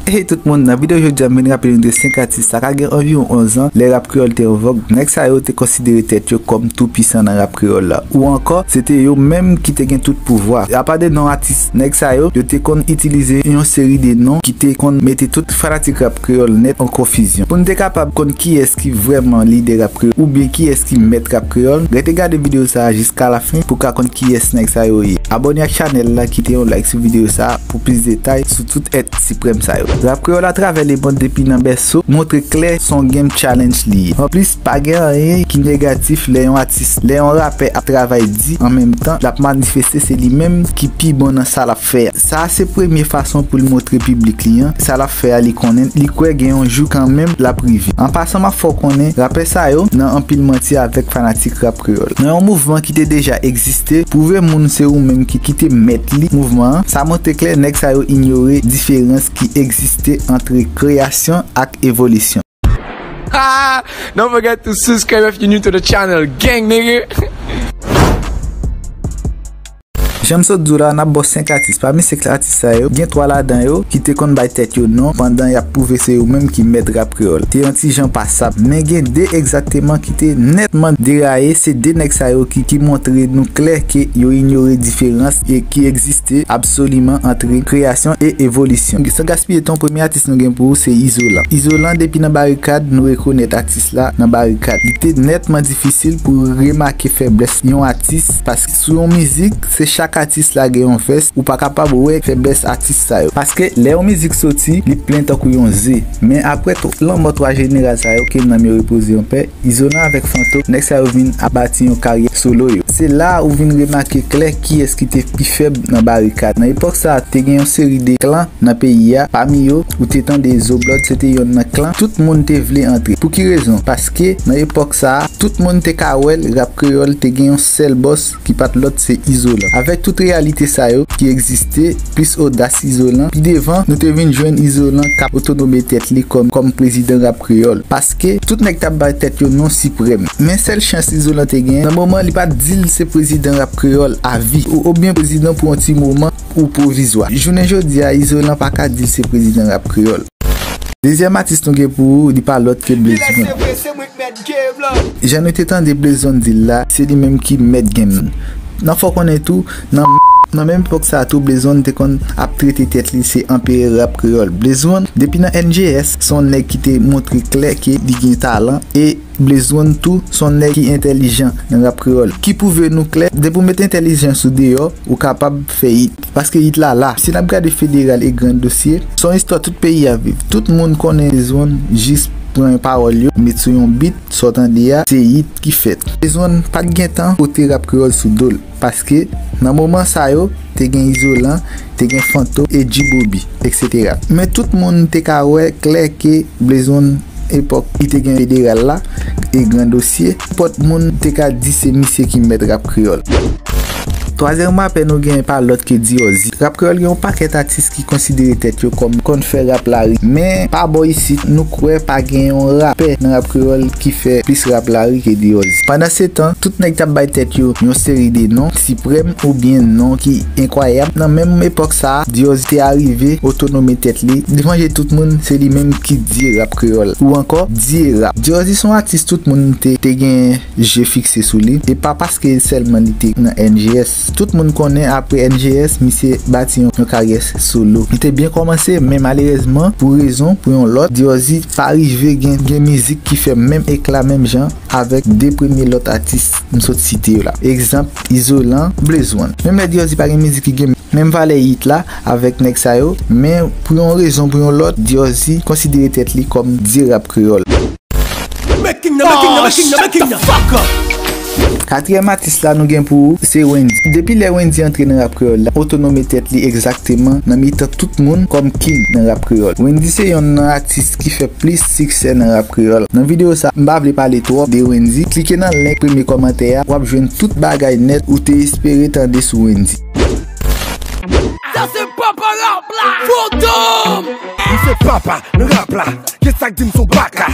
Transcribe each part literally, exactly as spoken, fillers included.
Hey tout moun, nan videyo jodi a m vin raple nou de senk atis sa ka gen anviwon onz an, lè rap kreyòl te an vòg, nèg sa yo te konsidere tèt yo kòm tou pwisan nan rap kreyòl la. Ou ankò, se te yo menm ki te gen tout pouvwa. Apa de non atis nèg sa yo, yo te konn itilize yon seri de non ki te konn mete tout fanatik rap kreyòl nèt an konfizyon. Pou n te kapab konn kiyès ki vrèman lidè rap kreyòl oubyen kiyès ki mèt rap kreyòl, rete gade videyo sa a jiska lafen pou w ka konn kiyès nèg sa yo ye. Abòne ak chanèl la, kite yon like sou videyo sa a pou plis detay sou tout èt siprèm sa yo. Rap kreyòl atravè lemond depi nan bèso montre klè se yon game challenge li ye. Anplis, pa gen anyen ki negatif lè yon atis, lè yon rapè ap travay di an menm tan l ap manifeste se li menm ki pi bon nan sa l ap fè a. Sa a se premye fason pou l montre piblik li an sa l ap fè a li konnen, li kwè gen yon jou kanmenm l ap rive. An pasan, m ap fè w konnen rapè sa yo nan anpil manti avèk fanatik rap kreyòl. Nan yon mouvman ki te deja egziste, pwouve moun se ou menm ki, ki te mèt li mouvman an, sa montre klè nèg sa yo inyore diferans ki egziste ant kreyasyon ak evolisyon. Don't forget to subscribe if you're new to the channel, gang nigga. Jan m sot di w la, n ap ba w senk atis. Pami senk atis sa yo, gen twa ladan yo ki te konn bay tèt yo non pandan y ap pwouve se yo menm ki mèt rap kreyòl. Te yon ti jan pasab, men gen de egzakteman ki te nètman deraye. Se de nèg sa yo ki, ki montre nou klè ke yo inyore diferans e ki egziste absoliman ant kreyasyon e evolisyon. San gaspiye tan, premye atis nou gen pou ou se Izolan. Izolan, depi nan Barikad, nou rekonèt atis la nan Barikad. Li te nètman difisil pou remake feblès yon atis, paske sou yon mizik, se chak atis la gen yon vès, ou pa kapab wè feblès atis sa yo. Paske lè yon mizik soti, li plen tankou yon ze. Men apre tw-, lanmò twa jeneral sa yo, ke nanm yo repoze an pè, Izolan avèk Fantom, nèg sa yo vin ap bati yon karyè solo yo. Se la a ou vin remake klè kiyès ki te pi fèb nan Barikad. Nan epòk sa a, te gen yon seri de klan nan peyi a, pami yo, ou te tande Zo Blood, se te yonn nan klan tout moun te vle antre. Pou ki rezon? Paske nan epòk sa a, tout moun te ka wè l, rap kreyòl te gen yon sèl bòs ki pa t lòt, se Izolan. Avèk tout reyalite sa yo ki egziste, plis odas Izolan, pi devan, nou te vin jwenn Izolan k ap otonome tèt li kòm, kòm prezidan rap kreyòl. Paske tout nèg t ap bay tèt yo non siprèm. Men sèl chans Izolan te genyen, nan moman li pa t di l se prezidan rap kreyòl avi, ou, oubyen prezidan pou yon ti moman ou pwovizwa. Jounen jodi a, Izolan pa ka di l se prezidan rap kreyòl. Dezyèm atis nou gen pou ou, li pa lòt ke Blaze One. Jan nou te tande Blaze One di l la, se li menm ki mèt game nan. N ap fè w konnen tou, nan, nan menm epòk sa a tou, Blaze One te konn ap trete tèt li se anperè rap kreyòl. Blaze One, depi nan N G S, se yon nèg ki te montre klè ke li gen talan e Blaze One tou, se yon nèg ki entèlijan nan rap kreyòl. Ki pwouve nou klè, depi w met entèlijans ou deyò, ou kapab fè hit. Paske hit la la. Si n ap gade Federal e Grand Dossier, se yon istwa tout peyi a viv. Tout moun konnen Blaze One jis pran pawòl yo, met sou yon beat, sa w tande a, se hit ki fèt. Blaze One pa t gentan pote rap kreyòl sou do l. Paske nan moman sa yo, te gen Izolan, te gen Fantom e G-Bobby, et cetera. Men tout moun te ka wè klè ke Blaze One epòk li te gen Federal la e Grand Dossier, nenpòt moun te ka di se misye ki mèt rap kreyòl. Twazyèm rapè nou gen pa lòt ke Diorzi. Rap kreyòl gen yon pakèt atis ki konsidere tèt yo kòm konn fè rap lari. Men pa bò isit, nou kwè pa gen yon rapè nan rap kreyòl ki fè plis rap lari ke Diorzi. Pandansetan, tout nèg t ap bay tèt yo yon seri de non siprèm oubyen non ki enkwayab. Nan menm epòk sa a, Diorzi te arive otonome tèt li, devanje tout moun, se li menm ki dye rap kreyòl, ou ankò dye rap. Diorzi se yon atis tout moun te, te gen je fikse sou li. E pa paske sèlman li te nan N G S. Tout moun konnen apre N G S, misye bati yon, yon karyè solo. Li te byen kòmanse, men malerezman, pou rezon, pou yon lòt, Diorzi pa rive gen, gen mizik ki fè menm ekla, menm jan avèk de premye lòt atis m sot site yo la. Egzanp, Izolan, Blaze One. Menm lè Diorzi pa gen mizik ki gen menm valè hit la avèk nèg sa yo, men pou yon rezon, pou yon lòt, Diorzi konsidere tèt li kòm dye rap kreyòl. Katriyèm atis la nou gen pou ou, se Wendy. Depi lè Wendy antre nan rap kreyòl la, otonome tèt li egzakteman nan mitan tout moun kòm king nan rap kreyòl. Wendy se yonn nan atis ki fè plis siksè nan rap kreyòl. Nan videyo sa, m pa vle pale twòp de Wendy. Klike nan link premye kòmantè a, w ap jwenn tout bagay nèt ou te espere tande sou Wendy. Sa se papa rap la, Fantom! M se papa nan rap la, gen sa k di m se yon baka.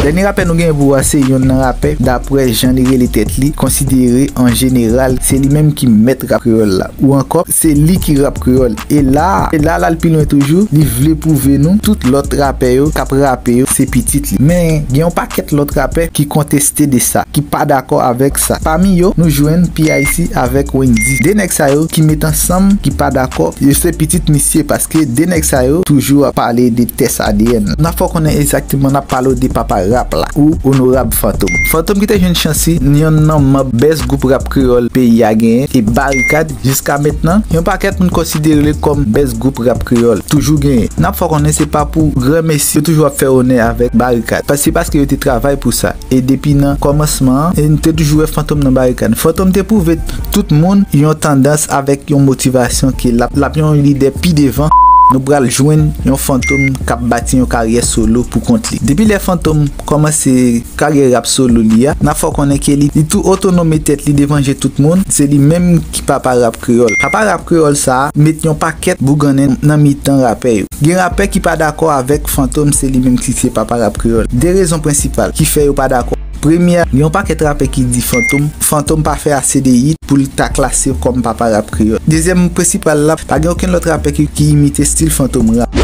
Dènye rapè nou genyen pou wè se yonn nan rapè, daprè jan li rele tèt li, konsidere an jeneral se li menm ki mèt rap kreyòl la. Ou ankò, se li ki rap kreyòl. E la, e la, l al pi lwen toujou, li vle pwouve nou tout lòt rapè yo k ap rape yo, se pitit li. Men, gen yon pakèt lòt rapè ki konteste de sa, ki pa dakò avèk sa. Pami yo, nou jwenn P I C avèk Wendyy. De nèg sa yo ki met ansanm, ki pa dakò, yo se pitit misye, paske de nèg sa yo toujou ap pale de tès A D N. N ap fè w konnen egzakteman n ap pale w de papa rap la, ou Onorab Fantom. Fantom ki te jwenn chans li, yonn nan manb bèz gwoup rap kreyòl peyi a genyen, e Barikad, jiska mentnan, yon pakèt moun konsidere li kòm bèz gwoup rap kreyòl. Toujou genyen. N ap fè w konnen se pa pou granmesi yo toujou ap fè onè avèk Barikad. Pas-, se paske yo te travay pou sa. E depi nan kòmansman an, e n te toujou wè Fantom nan Barikad. Fantom te pwouve tout moun yon tandans avèk yon motivasyon ke l ap, l ap yon lidè pi devan. Nou pral jwenn yon Fantom k ap bati yon karyè solo pou kont li. Depi lè Fantom kòmanse karyè rap solo li a, n ap fè w konnen ke li, li tou otonome tèt li devan je tout moun, se li menm ki papa rap kreyòl. Papa rap kreyòl sa a met yon pakèt bougannen nan mitan rapè yo. Gen rapè ki pa dakò avèk Fantom, se li menm ki se papa rap kreyòl. De rezon prensipal ki fè yo pa dakò. Premye, gen yon pakèt rapè ki di Fantom, Fantom pa fè ase de hit pou l ta klase kòm papa rap kreyòl. Dezyèm prensipal la, pa gen okenn lòt rapè ki, ki imite stil Fantom rap.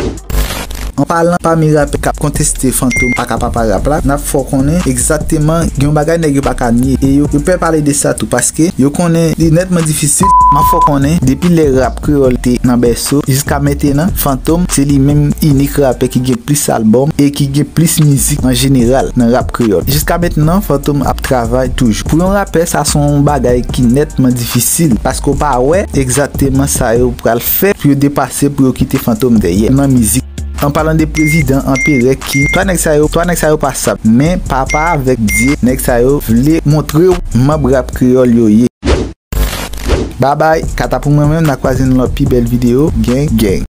An palan pami rapè k ap konteste Fantom aka papa rap la, n ap fè w konnen egzakteman gen yon bagay nèg yo pa ka nye. E yo, yo pè pale de sa tou, paske yo konnen li nètman difisil. M ap fè w konnen, depi lè rap kreyòl te nan bèso, jiska mentnan, Fantom se li menm inik rapè ki gen plis albòm e ki gen plis mizik an jeneral nan rap kreyòl. Jiska mentnan, Fantom ap travay toujou. Pou yon rapè, sa se yon bagay ki nètman difisil, paske w pa wè egzakteman sa yo pral fè pou yo depase, pou yo kite Fantom dèyè nan mizik. An palan de prezidan, anperè, king, twa nèg sa yo, twa nèg sa yo pa sab. Men papa avèk Dye, nèg sa yo vle montre w manb rap kreyòl yo ye. Babay, kata pou mwen menm, n a kwaze nan lòt pi bèl videyo. Gang, gang.